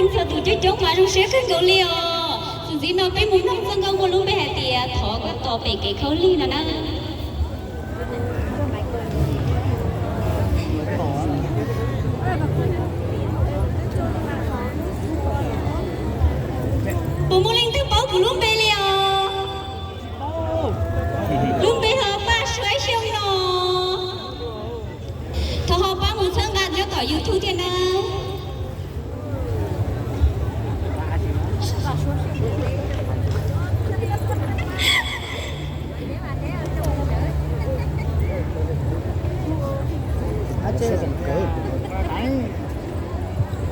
Txhua tus coob coob mas zoo siab kawg nkaus li os. Txuas ntxiv no peb mus mloog txoj nkauj muaj lub npe hais tias Thov koj tos pem kev khaub lig no na. Puas muaj leej twg paub kuv lub npe li os? Lub npe hu Paj Suaib Xyooj no. Thov ho pab mus txhawb nqa nyob tom YouTube thiab nawb.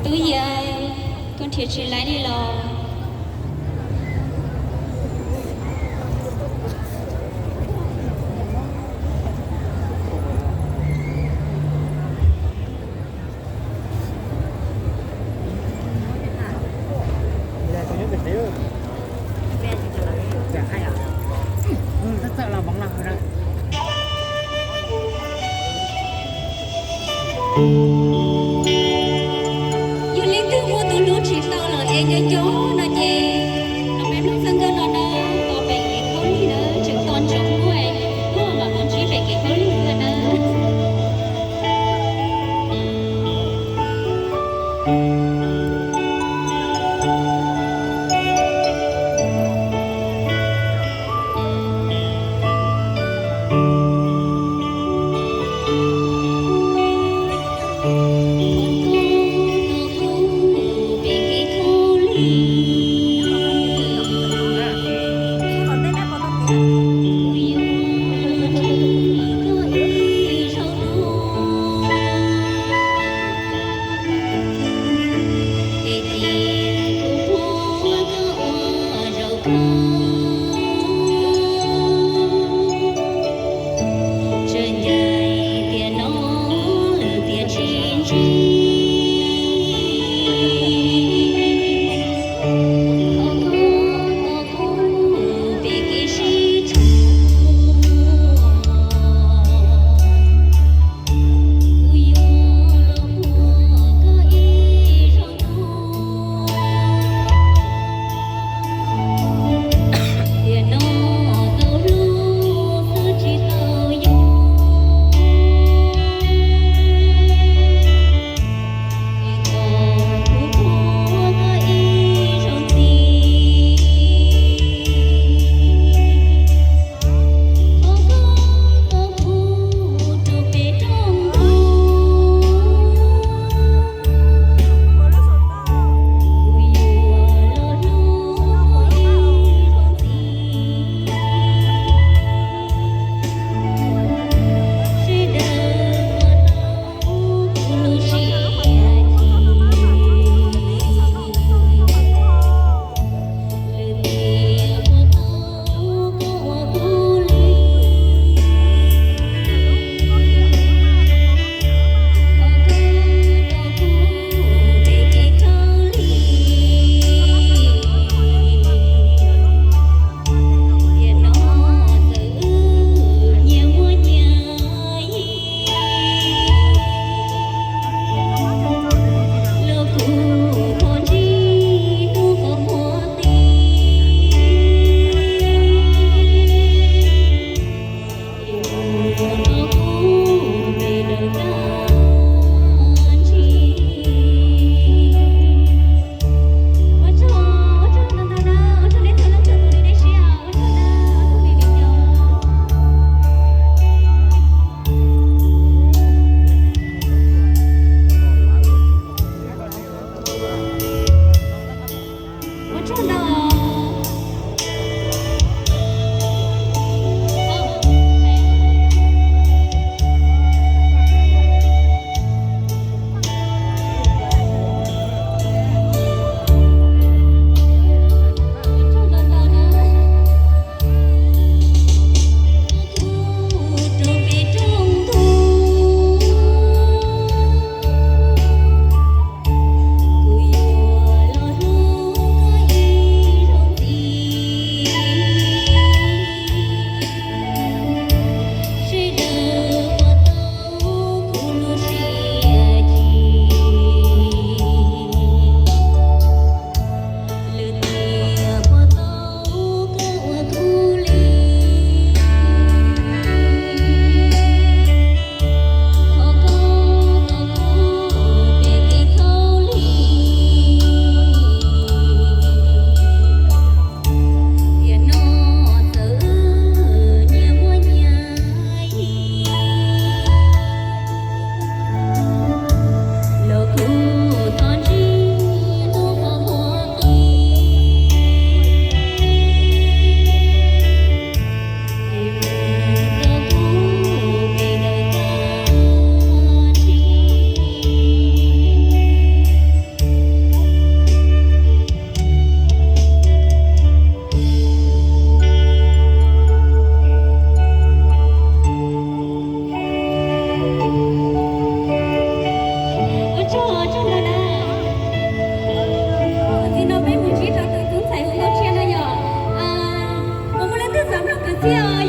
Tub Yias, koj nrhiav tsis laib li los? Yog leej twg muaj tus hlub tsis tau los es nco nco no ces los peb mloog txoj nkauj no na, tos pem kev khaub lig na, tseem tos ntsoov muaj, muaj mam mus ntsib pem kev khaub lig xwb na.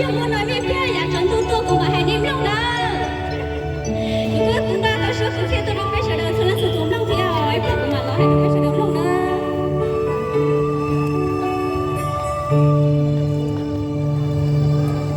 Yog ua no nej thiaj yav tsaus ntuj tuaj kuv mam hais nej mloog nawb. Kuv kuj tus npaj tau suab kuv thiaj tuaj rau peb